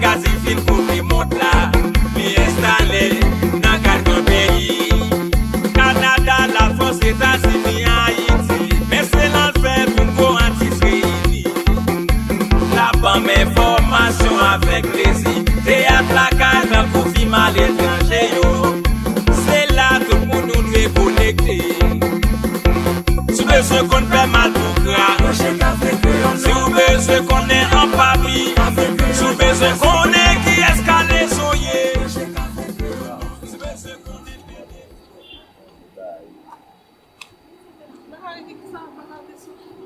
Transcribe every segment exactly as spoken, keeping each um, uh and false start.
Kazi fin kouvri mond la, li enstale nan kat gran peyi. Kanada, Lafrans, Etazini, Ayiti, men se la l fè tou gwo atis reyini. L ap ban m enfòmasyon avèk plezi. Teyat lakay tankou fim aletranje yo. Se la tout moun nou dwe konekte. Si w bezwen konn fè mal pou kra, branche Kafe Kreyòl. Si w bezwen konnen anpami, si w bezwen konnen kiyès Kalezo ye, branche Kafe Kreyòl. Si w bezwen konnen pèdefo.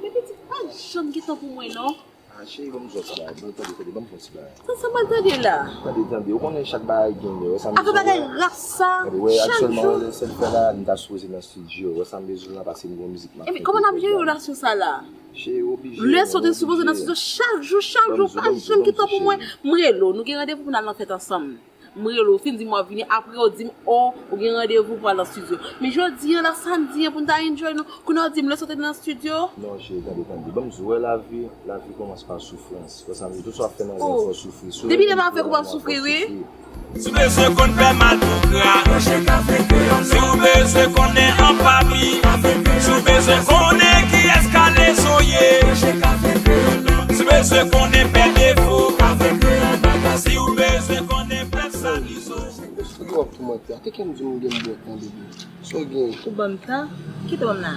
Men pitit pa janm gen tan pou mwen non. Ah, cheri, ban m fè yon ti bagay. Ban m tande, tande, ban m fè yon ti bagay. Sa, sa m ap tande la? Tande, tande. Ou konnen chak bagay gen lè. Wè sa m bezwen wè. Avè bagay rap sa, chak jou. Tande, wè, aktyèlman, wè, lè sèl fè la, m ta sipoze nan estidyo. Wè sa m bezwen la, paske m gen yon mizik m ap fè. Epi, kòman n ap jere relasyon sa la? Cheri, oblije. Lè sa w te sipoze nan estidyo, chak jou, chak jou, pa janm gen tan pou mwen. M rele w, nou gen randevou pou n al nan fèt ansanm. M rele w, w fin di m w ap vini, apre w di m, o, ou gen randevou pou al nan estidyo. Men jodi a, la samdi a, pou n ta enjoy nou, kounye a w di m lè sa w te nan estidyo. Non, cheri, tande, tande. Ban m di w, wè lavi, lavi kòmanse pa soufrans. Wè sa m di, tout sa w ap fè nan lavi, fò w soufri. Depi lè m avèk ou, m ap soufri, wi. Si w bezwen konn fè mal pou kra, branche Kafe Kreyòl. Si w bezwen konnen anpami, si w bezwen konnen kiyès Kalezo ye, branche Kafe Kreyòl. Si w bezwen konnen pèdefo, Kafe Kreyòl bagay. Si w bezwen konnen pèp Salizo. Èske w ap toumante? A te kè m di m gen m bwè tan, bebe. Sa w gen? Ou ban m tan? Kite ban m la.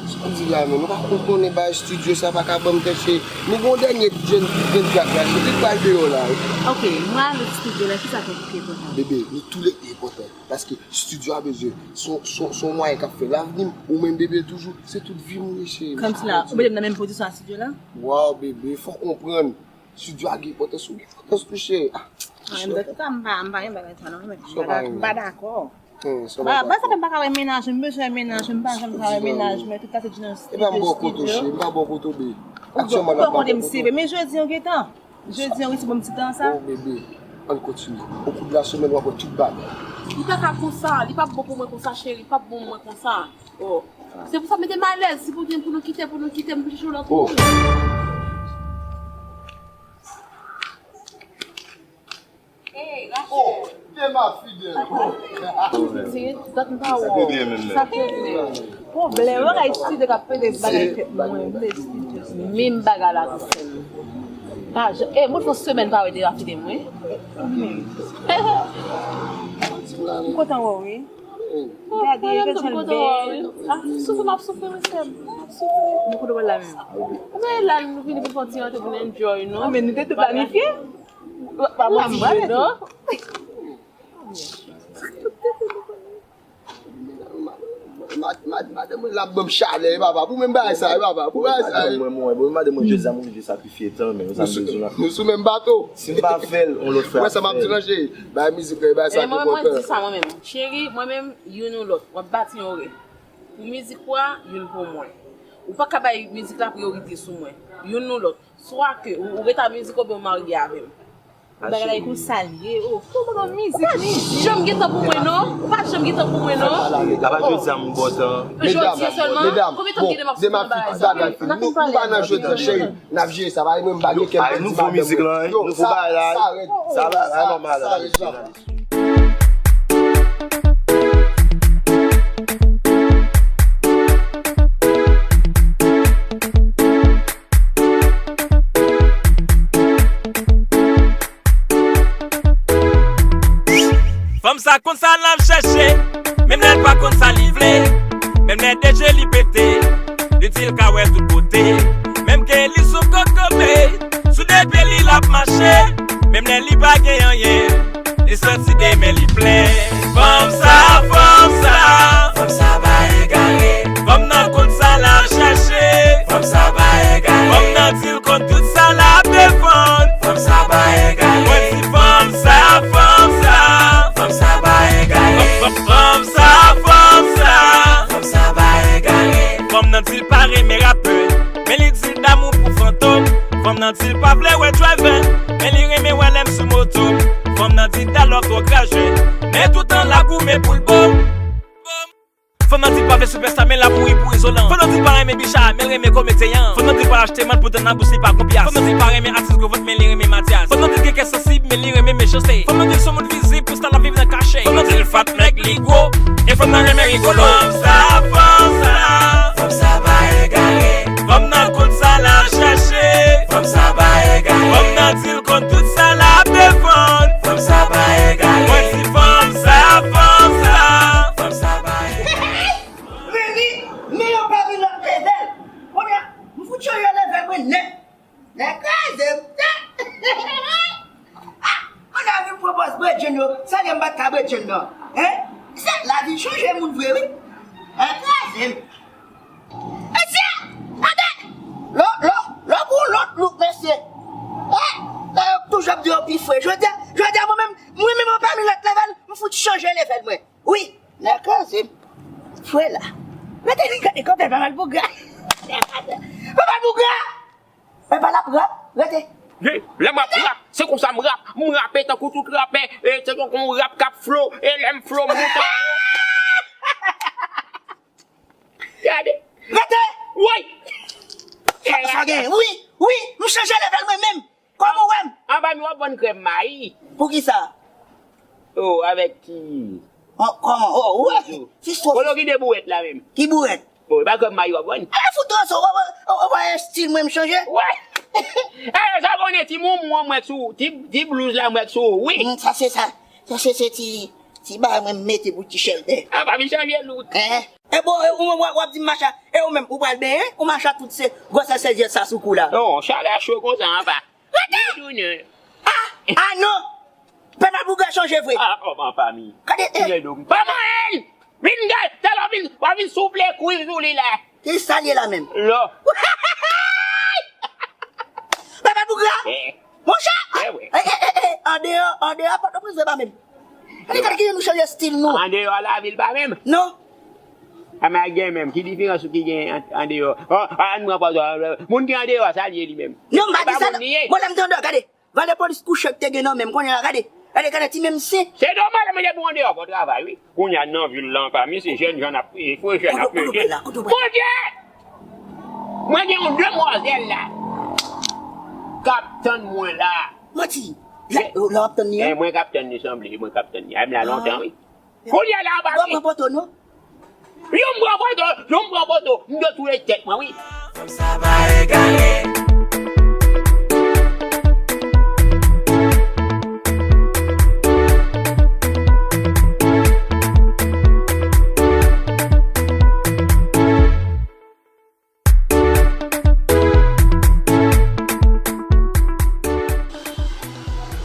Sa w di la menm? Ou pa konn konnen bay estidyo sa pa ka ban m tan, cheri. Nou gen yon dènye jèn ki gen trak la, cheri. Li pral deyò la, wi. Ok, mwen avèk estidyo la, kisa k pi enpòtan? Bebe, nou toulède enpòtan. Paske estidyo a bezwen, se yon, se yon, se yon mwayen k ap fè lavni m, ou menm bebe toujou, se tout vi m wi, cheri. Kòmsi la, ou mete m nan menm pozisyon a estidyo la? Waw, bebe, fò w konprann. Estidyo a gen enpòtans, ou gen enpòtans tou, cheri. Ah, ah, m pa, m pa, m pa gen bagay sa non, men. M pa dakò. Hmm, sa pa dakò. Ba, sa fè m pa ka wè mennaj, m bezwen wè mennaj, m pa janm ka wè mennaj, men tout sa se di nan estidyo. E pa m bò kote w, cheri, m pa bò kote w, bebe. Aktyèlman, n ap bò kote w. Men jodi an gentan. Jodi an, wi, se bon ti tan sa. Oh, bebe, ann kontinye. Okou de la semèn, w ap wè tout bagay. Li pa ka konsa, li pa bon pou mwen konsa, cheri, li pa bon pou mwen konsa. Oh. Se pou sa mete m alèz, si pou gen pou nou kite, pou nou kite, m pou chèche yon lòt moun. Hey, Rachel. Oh, de ma fidèle. Pitit, dat m pa wè w. Sa k regle menm? Sa k regle? Pwoblèm, bagay ti de k ap pede bagay tèt mwen. Menm bagay la tou sèl. Pa jan, e, mwen fè yon semèn pa wè de la fidèle mwen. M kontan wè w, wi. Gade, Rachel bèl. Ah, soufri, m ap soufri, wi, sè m. M ap soufri. Nou kote w la menm? Men la, nou vini pou fè yon ti rantre pou n enjoy, non? Ah, men nou te tou planifye. Pa mwen di non. Madanm mwen la ap ban m chalè, papa. Pou menm bagay sa, papa. Pou bagay sa. Madanm mwen, mwen, bon, madanm mwen, jodi a, mwen oblije sakrifye tan, men, sa m bezwen la. Nou sou menm bato. Si m pa fè l, yon lòt frè ap fè l. Mwen, sa m ap ti ranje. Bay mizik la, bay sa ki enpòtan. Mwen, mwen di sa, mwen menm. Cheri, mwen menm, youn ou lòt, w ap bati yon rèv. Pou mizik ou a, youn pou mwen. Ou pa ka bay mizik la priyorite sou mwen. Youn ou lòt. Swa ke ou, ou ret a mizik oubyen ou marye avè m. Bagay la e konsa l ye. Oh, kòman nan mizik, mizik? Ou pa janm gen tan pou mwen, non. Ou pa janm gen tan pou mwen, non. Apa jodi a m bò tan. Jodi a sèlman? Konbyen tan m gen de m ap soufri nan bagay sa? Nou pa nan jodi a, cheri. N ap jere sa, pa mwen m pa gen kè m di madanm mwen. Nouvo mizik lan, wi. Nouvo bagay la. Sa rèd. Sa bagay la nòmal la. Fanm sa konn sa l ap chèche, menm lè l pa konn sa li vle. Menm lè de je li pete, li di l ka wè tout kote. Menm ke li sou kokobe, sou de pye li l ap mache. Menm lè li pa gen anyen, li santi de men li plen. Fanm sa, fanm sa, fanm sa pa egare. Fanm nan konn sa l ap chèche. Fanm sa pa egare. Fanm nan di l konn tout sa l ap defann. Fanm sa pa egare. Mwen di fanm sa, fanm sa, fanm sa pa egare. Fanm, fanm, fanm sa, fanm sa, fanm sa pa egare. Fanm nan di l pa renmen rapè, men li di l damou pou fantom. Fanm nan di l pa vle wè driver, men li renmen wè lè m sou moto. Fanm nan di Dalòk twò kraje, men toutan l ap goumen pou l bo. Fanm nan di l pa vle sipèsta, men l ap mouri pou izolan. Fanm nan di l pa renmen Bicha, men l renmen komedyen an. Fanm nan di l pa achte malt pou tann nan bous li pa gon pyas. Fanm nan di l pa renmen atis gwo vant, men li renmen Matyas. Fanm nan di l gen kè sansib, men li renmen mechanste. Fanm nan di l se yon moun vizib, pou sa l ap viv nan kache. Fanm nan di l fat, nèg li gwo, e fanm nan renmen rigolo. Fanm sa, fanm sa, fanm sa pa egare. Fanm nan konn sa l ap chache. Fanm sa pa egare. Fanm nan di l konn tout sa l ap defann. Fanm sa pa egare. Mwen di fanm sa, fanm sa, fanm sa pa egare. Vini, men yon pami lòt level. Kounye a, m fout chanje level mwen nèt. Nèg kraze m. Ah, moun nan vin pran pòz bredjenn yo, sa gen m pa t ka bredjenn nan. Hein? Se lavi chanje moun vre, wi. Nèg kraze m. Mesye, gade! Lò, lò, lò pou yon lòt look, mesye. Eh, nèg yo toujou ap di yo pi fre. Jodi a, jodi a, mwen menm, mwen menm an pami lòt level, m fout chanje level mwen. Wi, nèg kraze m. Fre la. Mete li gade kòmè pa mal bougra. Pa mal bougra. Mwen pa l ap rap, rete. Ye, lè m ap rap, se konsa m rap. M rape tankou tout rapè. E se tankou yon rap k ap flow. E lè m flow, m moute anwo. Gade. Rete. Woy. Sa, sa gen. Wi, wi, m chanje level mwen menm. Kòman w wè m? Anba mi w ap vann krèm mayi. Poukisa? Oh, avèk ki? An, kòman? Oh, ou wè? Ti sòs. Kote w kite bourèt la menm? Ki bourèt? Bon, e pa krèm mayi w ap vann. Ala fout ranson, w, w, w, w wè estil mwen m chanje? Wè. Eh, sa konnen ti moumou an mwen k sou, ti, ti blouz la mwen k sou, wi. Mm, sa se sa. Sa se, se ti, ti bagay mwen m mete pou ti chèlbè. Ah, pa vin chanje look. Hein? E bon, e ou menm w, w ap di m macha, e ou menm, ou pral benyen, ou macha tout se gwosè sèvyèt sa sou kou la. Non, chalè cho konsa anba. Rete! Retounen. Ah, ah non! Pèp ap bougra chanje vre. Ah, kòman pa mi? Gade, eh. Kiyè do m? Pa manyen! Vin gade, talè w vin, w ap vin soufle kwi sou li la. Ki sa l ye la menm? Lò. Pèp ap bougra? Eh. Monchè! Eh, wi. Eh, eh, eh, eh, andeyò, andeyò, Pòtoprens vre pa menm. Gade, gade, kijan nou chanje estil nou. Andeyò lavil pa menm? Non. Amè a gen menm, ki diferans ou ki gen an, andeyò? Oh, ann pran pòz, moun ki andeyò a, sa l ye li menm. Non, m pa di sa, non. Bon, lè m tande, gade, valè polis kouche k te gen nan men m, kounye a, gade, gade, gade, ti menm sen. Se nòmal, men depi w andeyò, fò w travay, wi. Kounye a, nan vil lan, pa mi, se jèn jan n ap, e, fre jèn ap mete. Kote w pral la, kote w pral la? Bondye! Mwen gen yon demwazèl la k ap tann mwen la. Manti! Lè, lè w ap tann li an? Eh, mwen k ap tann li, sanble, mwen k ap tann li. A, m la lontan, wi. Kounye a la, anba. Bon, mwen poto, non? Yon m pran poto, yon m pran poto, m detounen tèt mwen, wi. Fanm sa pa egare.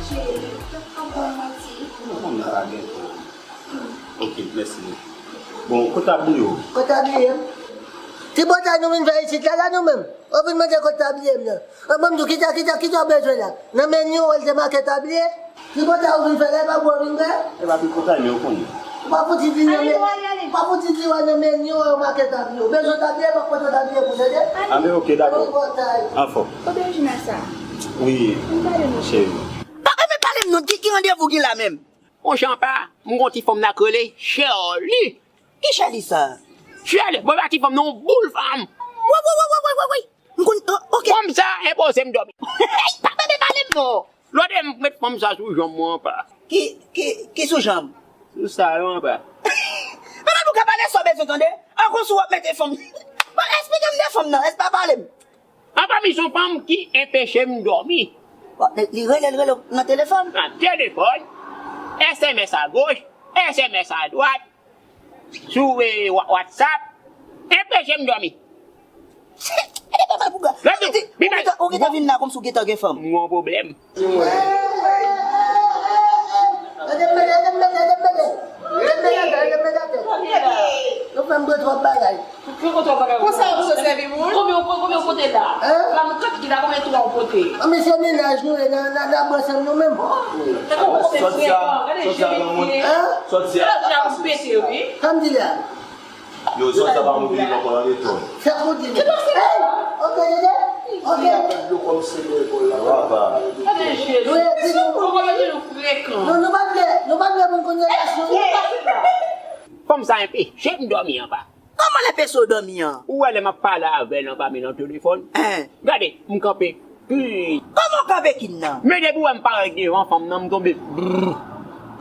Cheri, tanpri, manti. Non, non, non, pa gen pwoblèm. Ok, mèsi bokou. Bon, kote tabliye w? Kote tabliye m? Tripotay nou vin fè isit la, la nou menm. Ou vin mande kote tabliye m nan. An, ban m di w, kisa, kisa, kisa w bezwen la? Nan meni w wè l te make tabliye? Tripotay ou vin fè la, e pa bò w vin fè? E pa tripotay, men ou konnen. Ou pa fouti di nan men, ou pa fouti di wè nan meni w wè yo make tabliye. Ou bezwen tabliye, m ap pote w tabliye pou tande. A, men ok, dakò. Tripotay. Anfòm. Kote Regina sa? Wi, cheri. Pa renmen pale m non, ki, ki randevou gen la menm? Monchè, anpa, m gon ti fanm nan k rele Shirley. Ki Shirley sa? Shirley, bon, e pa ti fanm non, yon boul fanm. Wi, wi, wi. M konn, oh, ok. Fanm sa enpoze m dòmi. Pa mande pale m non. Lòt e m met fanm sa sou janm mwen anpa. Ki, ki, ki sou janm? Sou sa yo anpa. Papa, nou ka pale sa w bezwen tande. An kon si w ap mete fanm. Bon, esplike m de fanm nan, èske pa pale m? Anpa mi se yon fanm ki enpeche m dòmi. Bon, li rele, li rele w nan telefòn? Nan telefòn, S M S agoch, S M S adwat. Sou, eh, Wa-, WhatsApp, enpeche m dòmi. Gade papa bouga. Gade, ou gentan, ou gentan vin la kòmsi ou gentan gen fanm. M gon pwoblèm. Gade m mele, gade m mele, gade m mele. Gade m mele atè, gade m mele atè. Nou fè m dwe twòp bagay. Konsa w bezwen sèvi moun? Konbyen w, konbyen w pote la? Hein? La, nou kat ki la, konbyen twa w pote? Ah, men se mennaj nou ye, n a, n a, n a bwè san nou menm. Tankou w konbyen frekan, gade je li ye. Hein? Gade je ap pete, wi. Sa m di la? Yo, sòt sa pa moun vini nan pran nan leton. Sa pou di nou. Hey! Ok, ok, ok. Gade je li. Ou konn je nou frekan. Non, nou pa vle, nou pa vle moun konn relasyon nou. Fanm sa enpeche m dòmi anba. Kòman l enpeche w dòmi an? Ou wè lè m ap pale avè l anba men nan telefòn? Hein. Gade, m kanpe kin. Kòman w kanpe kin nan? Men depi w wè m parèt devan fanm nan, m tonbe. Brrr.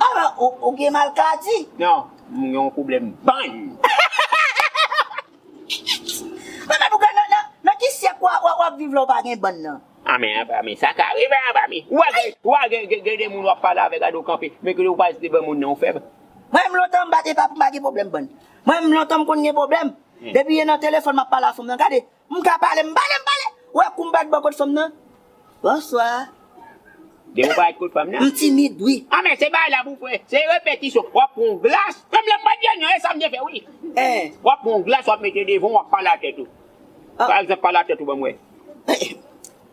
Ah, ou, ou gen malkadi? Non, m gen yon pwoblèm bann. Mwen menm, ou gen nan, nan, nan ki syèk w ap, w ap, w ap viv la, w pa gen bann nan? Anmè, anba mi, sa ka rive anba mi. Ou wè gen, ou wè gen, gen, gen de moun w ap pale avè, gade w kanpe. Men ke ou pa rete ban moun nan, ou fèb. Mwen menm lontan m pa te pa, m pa gen pwoblèm bann. Mwen menm lontan m konn gen pwoblèm. Hmm. Depi e nan telefòn m ap pale a fanm nan, gade, m ka pale, m pale, m pale. Ou wè kou m bat bò kot fanm nan? Bonswa. Depi ou pa rete kot fanm nan? M timid, wi. Anmè, se bagay la pou fè. Se repetisyon. W ap pran yon glas. Menm lè m pa t jèn, e sa m te fè, wi. Eh. W ap pran yon glas, w ap mete devan w, w ap pale a tèt ou. Ah. Pa egzanp, pale a tèt ou ban m wè.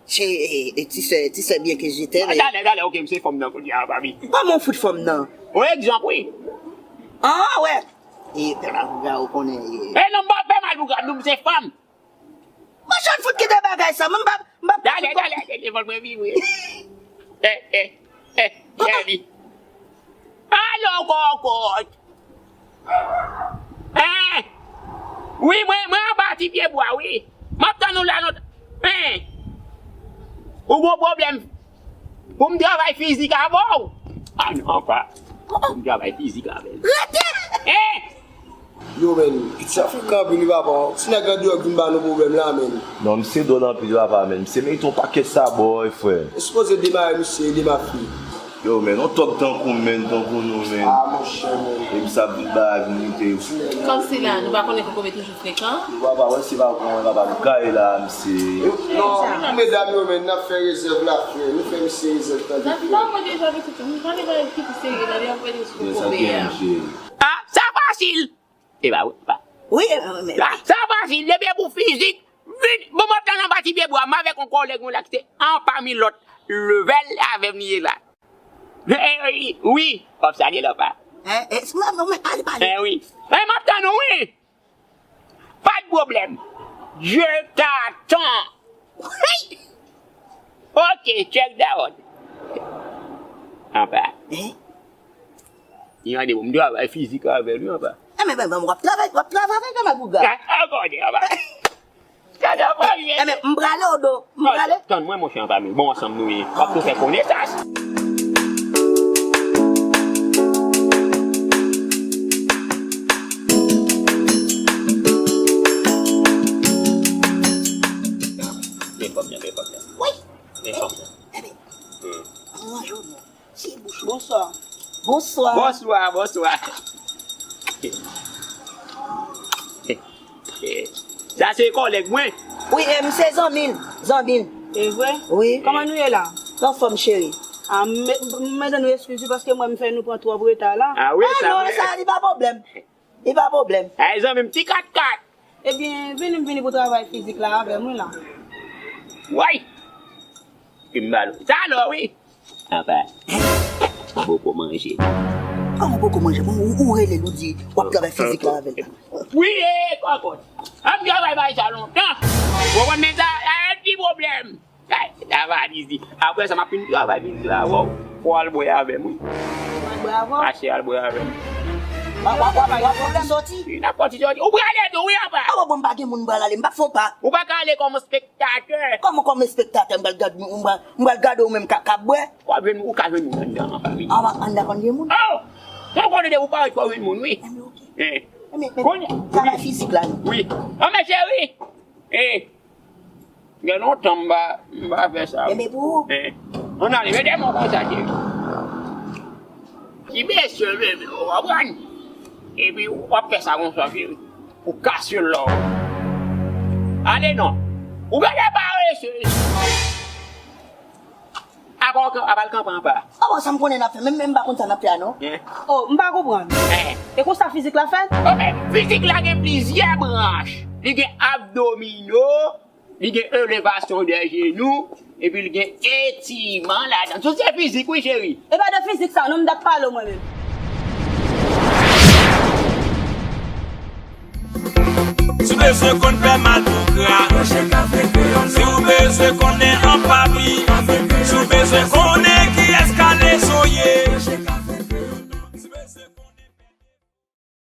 Che, eh, ti sè, ti sè byen ke je t'aime. Ah, talè, talè, oke, m se fanm nan kounye a, papi. Kòman w fout fanm nan? Yon egzanp, wi. Ah, wè. E, pè Malpougra, ou konnen, e. E non, m pa pè Malpougra, m se fanm. Mwen, jan fout kite bagay sa, mwen, m pa, m pa. Talè, talè, telefòn mwen vibre. Eh, eh, eh, cheri. Alo, kòkòt. Hein? Wi, mwen, mwen anba ti pye bwa, wi. M ap tann ou la, non. Hein? Ou gon pwoblèm pou m travay fizik avè w? Ah, non, pa. Pou m travay fizik avè l. Rete! Hein? Yo, men, pitit sa fou kanpe, wi, papa. Ti nèg andeyò k vin ba nou pwoblèm la, men. Non, misye dwòl anpil, papa, men. Misye merite yon pakèt sabò, wi, frè. E sipoze demare misye, dema fi. Yo, men, yon tòg tankou m, men, tankou nou, men. Ah, monchè, men. Epi sa vin ba vin moute. Kòmsi la, nou pa konnen kokobe toujou frekan? Yo, papa, wè, se pa kon, papa, nou kay la, misye. Non, medam yo, men, n ap fè rezèv la, frè. Nou fè misye rezèv, tande, frè. Nan, mwen deja vin kite, mwen pa vin kite serye, la, li ap wè li sou kokobe a. Ah, sa fasil! E pa wi, pa. Wi, e, men. Sa, sa fasil, depi e pou fizik, vin, bon, m ap tann anba ti pye bwa, m avèk yon kòlèg mwen la ki te an pami lòt level avè m li ye la. E, e, e, wi, w ap salye la, pa. Eh, eh, mwen, mwen, pale, pale. Eh, wi. Eh, m ap tann ou, wi. Pas de problème. Je t'attends. Hey! Ok, check that one. Anpa. Hein? Li mande pou m travay fizik avè l, wi, anpa. Eh, men, men, men, w ap travay, w ap travay avè l, Malpougra. Gad, ankò, anpa. Gad, anpa, eh, men, m prale, Odo, m prale. Tann mwen, monchè, anpa, men bon, ansanm nou ye. W ap tou fè konesans. Men fanm nan, men fanm nan. Wi. Men fanm nan. Ebyen, hmm. An ranje w non. Ti bouch ou. Bonswa. Bonswa. Bonswa, bonswa. Sa se kòlèg mwen. Wi, e, m se zanmi l. Zanmi l. E vre? Wi. Kòman nou ye la? Anfòm, cheri. A, m, m mande nou eskiz wi, paske mwen m fè nou pran twòp reta la. A wi, sa non, vre. Sa li pa pwoblèm. Li pa pwoblèm. Ay, zanmi m, ti kat kat. Ebyen, vini m vini pou travay fizik la avè m, wi, la. Way! Epi m ba l. Sa alò, wi. Apa. M poko manje. Kòman w poko manje? Bon, ou, ou rele l, ou di w ap travay fizik la avè l. Wi, e, kòkòt. An m travay bay sa lontan. Ou konprann, men sa, sa e ti pwoblèm. Ay, sa va di, di. Apre sa, m ap fin travay fizik la, wòw. Fò w al bwè avè m, wi. Mwen bwè avè w? Mache al bwè avè m. W ap, w ap, w ap, w ap fè sòti? Wi, n ap fè ti sòti. Ou prale tou, wi, apa. A, bon, m pa gen moun, m pral ale, m p ap fè w pa. Ou pa ka ale kòm espektatè. Kòman kòm espektatè, m pral gad, m pral, m pral gade w menm k ap, k ap bwè? W ap jwenn, ou ka jwenn moun anndan, apa, wi. A, w ap anndan konn gen moun? Oh! Ou konnen depi ou parèt, w ap jwenn moun, wi. Enben, oke. Eh. Enben, men, travay fizik la, non? Wi. An, men cheri. Eh. Gen lontan m pa, m pa fè sa. Enben pou ou. Eh. Ann ale, mete men w konsa, cheri. Ti besye, bebe, ou konprann? Epi w ap fè sa konsa, cheri. Ou kase lò. Ale non. Ou genlè parese. Apa w ka, apa l kanpe anba. A bon, sa m konnen n ap fè, menm, menm m pa konn sa n ap fè a, non. Eh. Oh, m pa konprann. Eh. E konsa fizik la fèt? Oh, men fizik la gen plizyè branch. Li gen abdomino, li gen elevasyon de jenou, epi li gen etiman ladan. Tout se fizik, wi, cheri. E pa de fizik sa, non, m t ap pale w mwen menm. Si w bezwen konn pè Malpougra, si w bezwen konnen an papi, si w bezwen konnen kiyès Kalezo ye,